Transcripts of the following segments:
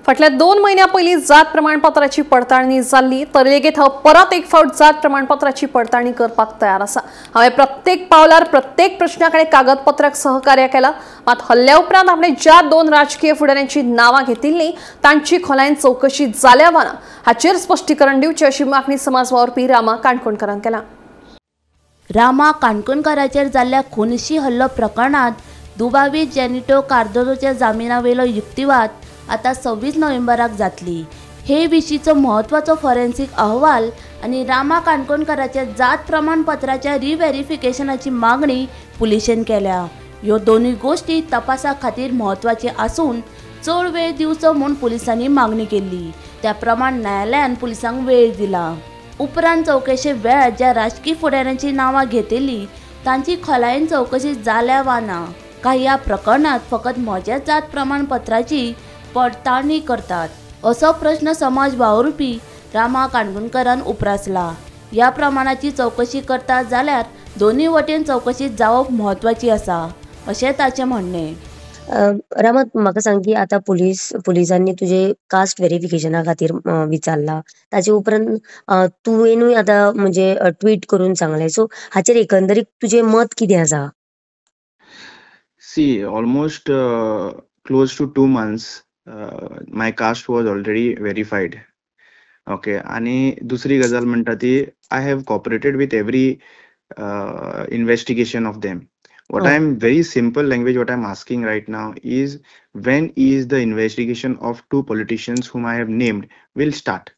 फाटल्या 2 म्हयन्यां पयलीं जात प्रमाणपत्राची पडताळणी जाल्ली तर लेगीत हांव परत एक फावट जात प्रमाणपत्राची पडताळणी करपाक तयार आसा। हांवें प्रत्येक पावलार प्रत्येक प्रश्ना कडेन कागदपत्राक सहकार्य केलां। मात हल्ल्या उपरांत आपणे ज्या 2 राजकीय फुडाऱ्यांची नांवां घेतिल्लीं तांची खोलायेन चवकशी जाल्या वा ना हाचेर स्पश्टीकरण दिवचें अशी मागणी समाज वावुरपी रामा काणकोणकारान केला। रामा काणकोणकाराचेर जाल्ल्या खुनशी हल्लो प्रकरणांत दुबावीत जेनिटो कार्दोजोच्या जामिनावेलो युक्तिवाद आता 26 नोव्हेंबराक जातली। हे विशींचो म्हत्वाचो फॉरेन्सिक अहवाल आनी रामा काणकोणकाराच्या जात प्रमाणपत्राच्या रिव्हेरिफिकेशनाची मागणी पुलिशेन केल्या। ह्यो दोनूय गोष्टी तपासा खातीर म्हत्वाचे आसून चड वेळ दिवचो म्हूण पुलिसांनी मागणी केल्ली। त्या प्रमाण न्यायालयान पुलिसांक वेळ दिला। उपरांत चवकशे वेळार ज्या राजकी फुडाऱ्यांची नांवां घेतिल्ली तांची खोलायेन चवकशी जाल्या वा ना, काय ह्या प्रकरणांत फकत म्हज्या जात प्रमाणपत्राची पडताळणी करतात असो प्रश्न समाज वावुरपी रामा काणकोणकारान उप्रासला। ह्या प्रमाणाची चवकशी करता जाल्यार दोनूय वटेन चवकशी जावप म्हत्वाची आसा अशें ताचें म्हणणें। रामा, म्हाका सांग की आतां पुलिसांनी तुजे कास्ट व्हेरिफिकेशना खातीर विचारला, ताचे उपरांत तुवेनूय आतां म्हणजे ट्वीट करून सांगलें, सो हाचेर एकंदरीत तुजें मत कितें आसा? See, almost close to 2 months my caste was already verified. Okay, आणि दुसरी गजाल म्हणटा ती I have cooperated with every investigation of them. What I am very simple language what I am asking right now is when is the investigation of 2 politicians whom I have named will start.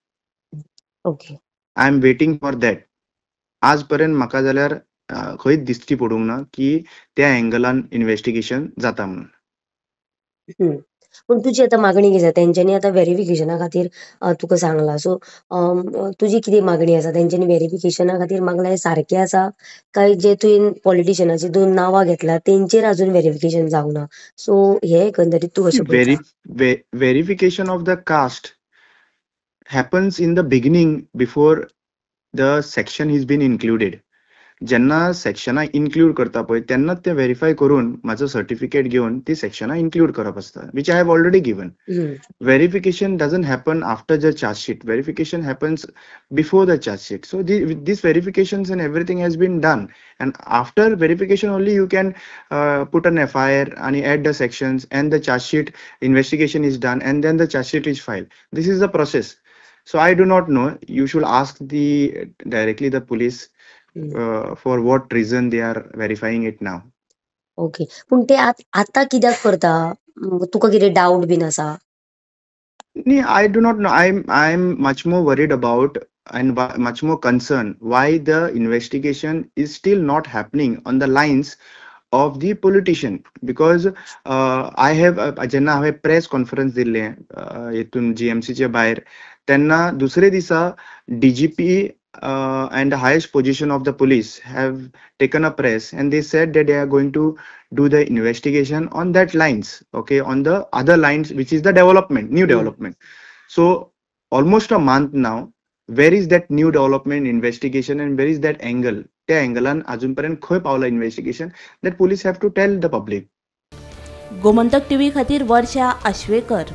Okay, I am waiting for that. आजपर्यंत म्हाका जाल्यार खंयच दिश्टी पडूंक ना की त्या एंगलान investigation जाता म्हणून। पूण तुजी आतां मागणी कितें आसा? तेंच्यांनी आतां व्हेरिफिकेशना खातीर तुका सांगलां, सो तुजी कितें मागणी आसा? तेंच्यांनी व्हेरिफिकेशना खातीर मागलां हें सारकें आसा काय जे तुवें पॉलिटिशनाची 2 नांवां घेतला तेंचेर अजून व्हेरिफिकेशन जावंक ना, सो हे एकंदरीत तूं कशें पळयता? Verification of the caste happens in the beginning before the section is been included. जेन्ना सेक्शनां इन्क्लूड करता पळय तेन्नाच ते व्हेरीफाय करून म्हाजो सर्टिफिकेट घेवन ती सेक्शनां इन्क्लूड करप आसता, which I have already given. Verification doesn't happen after the chargesheet, verification happens before the chargesheet. So this verifications and everything has been done and after verification only you can put an FIR आनी add the sections and the chargesheet investigation is done and then the chargesheet is filed. This is the process. So I do not know, you should ask the directly the police for what reason they are verifying it now. Okay, पण ते आता कित्याक करता? तुका कितें doubt बीन आसा? न्ही, I do not know. I am much more worried about and much more concerned why the investigation is still not happening on the lines of the politician, because I have जेन्ना हांवें press conference दिल्लें हेतून जीएमसीच्या भायर, तेन्ना दुसरे दिसा DGP and the highest position of the police have taken a press and they said that they are going to do the investigation on that lines, okay, on the other lines which is the development, new development. So almost a month now, where is that new development investigation and where is that angle? त्या अँगलान अजून पर्यंत खंय पावला investigation, that police have to tell the public. Gomantak TV खातीर वर्षा आश्वेकर.